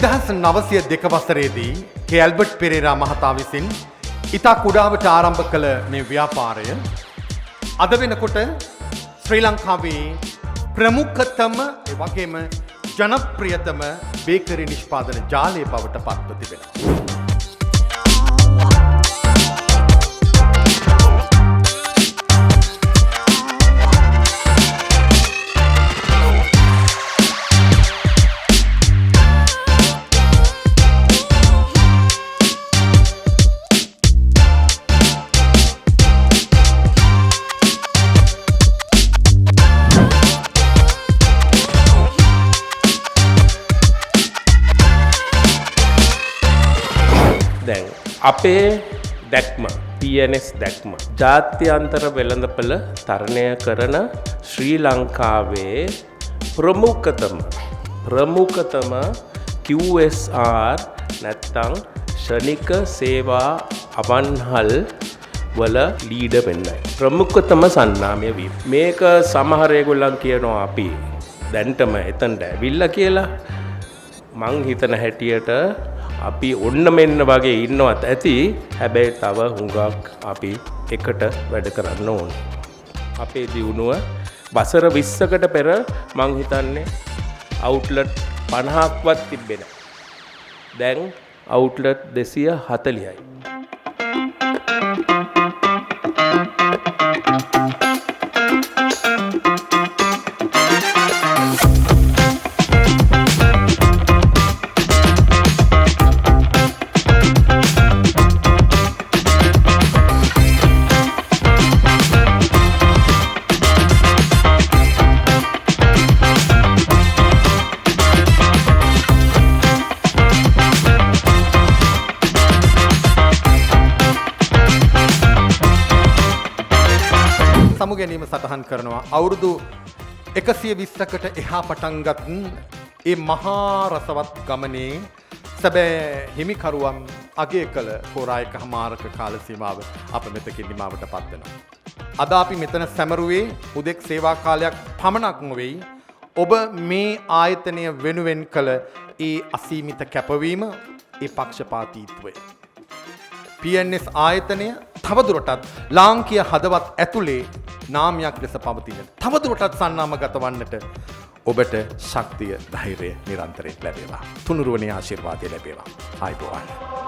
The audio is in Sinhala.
1902 වසරේදී කේ ඇල්බර්ට් පෙරේරා මහතා විසින් ඉතා කුඩාවට ආරම්භ කළ මේ ව්‍යාපාරය අද වෙනකොට ශ්‍රී ලංකාවේ ප්‍රමුඛතම ඒ වගේම ජනප්‍රියතම බේකරි නිෂ්පාදන ජාලය බවට පත්ව තිබෙනවා. දැන් අපේ දැක්ම, PNS දැක්ම, ජාත්‍යන්තර වෙළඳපළ තරණය කරන ශ්‍රී ලංකාවේ ප්‍රමුඛතම QSR නැත්තං ෂණික සේවා අවන්හල් වල ලීඩර් වෙන්නයි. ප්‍රමුඛතම සන්නාමය වීම. මේක සමහර ඒගොල්ලන් කියනවා අපි දැන්ටම එතනට ඇවිල්ලා කියලා. මං හිතන හැටියට අපි ඔන්න මෙන්න වගේ ඉන්නවත් ඇති. හැබැයි තව හුඟක් අපි එකට වැඩ කරන්න ඕන. අපේ දියුණුව වසර 20කට පෙර මං හිතන්නේ අවුට්ලට් 50ක්වත් තිබ්බේ නෑ. දැන් අවුට්ලට් 240යි. සමු ගැනීම සටහන් කරනවා. අවුරුදු 120කට එහා පටන්ගත් ඒ මහා රසවත් ගමනේ සැබෑ හිමිකරුවන් අගය කළ හෝරා එකහමාරක කාල සීමාව අප මෙතකින් නිමාවට පත් වෙනවා. අද අපි මෙතන සැමරුවේ හුදෙක් සේවා කාලයක් පමණක් නොවේයි, ඔබ මේ ආයතනය වෙනුවෙන් කළ ඒ අසීමිත කැපවීම, ඒ පක්ෂපාතීත්වය. PNS ආයතනය තවදුරටත් ලාංකීය හදවත් ඇතුලේ නාමයක් ලෙස පවතින, තවදුරටත් සන්නාමගත වන්නට ඔබට ශක්තිය, ධෛර්යය නිරන්තරයෙන් ලැබේවා. තුනුරුවනේ ආශිර්වාදය ලැබේවා. ආයුබෝවන්.